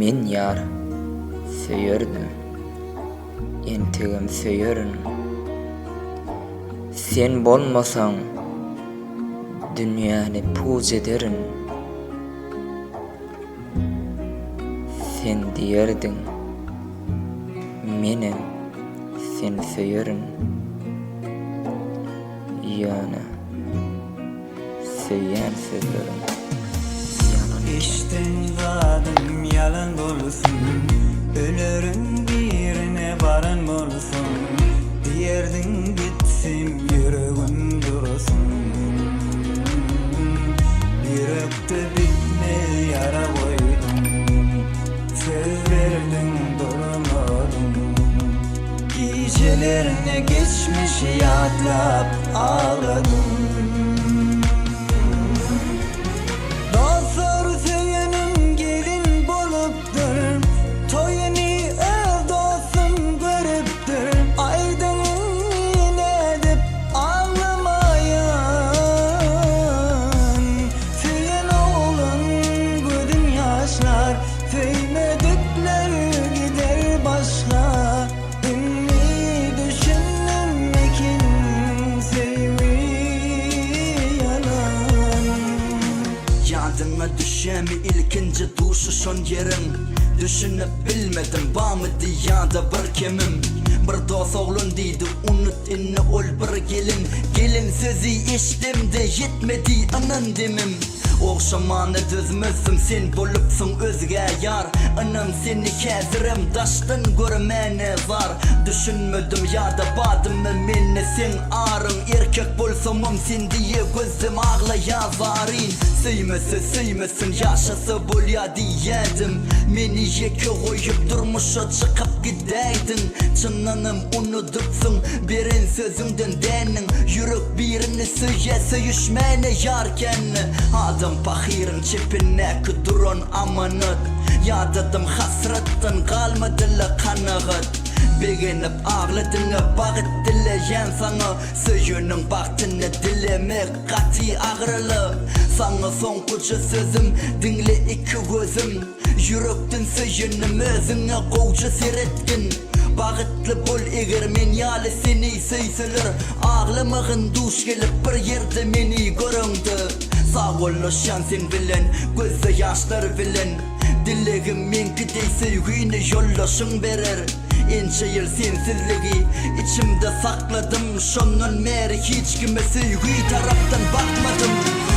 Men ýar söýerdim, entegem söýerin. Sen bolmasaň, dünýäni puç ederin. Sen diýerdiň, menem seni söýerin. Ýöne söýýän sözleriň ýalan eken. Eşden zadym ýalan bolsun, Ölerin birine baran bolsam, Diýerdiň gitsem ýüregim dursun. Ýürekde bitmez ýara goýduň, Söz berdiň durmadyň. Gijelerine geçmişi ýatlap agladym. Dostlar söýenim gelin bolupdyr, Toýuny öz dostum görüpdir. Aýdyň indi nädip aglamaýyn, Söýen oglan gözün ýaşlar, Söýmedikler gider başga. Indi düşündimmikin söýgi ýalan. Ýadyňa düşýämi ilkinji duşuşan ýeriň Düşünip bilmedim bamydy ýa-da bir kemim Bir dos oglan diýdi unut indi ol bir gelin Gelin sözi eşdemde ýetmedi ynan demim Ogşamana dözmezdim sen bolupsyň özgä ýar Ynan seni häzirem daşdan görmäne zar Düşünmedim ýa-da badymy mende seň aryň Erkek bolsamam sen diýe gözüm aglaýa zaryn Söýmese söýmesin ýaşasa bolýa diýýädim Meni ýeke goýup durmuşa çykyp gidäýdiň Çyndanam unudypsyň beren sözüňden dändiň Ýürek birini söýýä söýüşmäne ýar känmi Adam pahyryň çepindäki duran amanat Ýadadym hasratdan galmadyla kanagat Begenip agla diňe bagyt dileýän saňa Söýeniň bagtyny dilemek gaty agyryly Saňa soňkuja sözüm diňle iki gözüm Ýürekden söýenim özüňe gowja seretgin Bagytly bol eger men ýaly seni söýseler Aglamagyn duş gelip bir ýerde meni göreňde Sagbollaşýan seň bilen gözde ýaşlar bilen Dilegim meňki deý söýgini ýoldaşyň berer Ençe ýyl sensizligi içimde sakladym Şondan bäri hiç kime söýgi tarapdan bakmadym.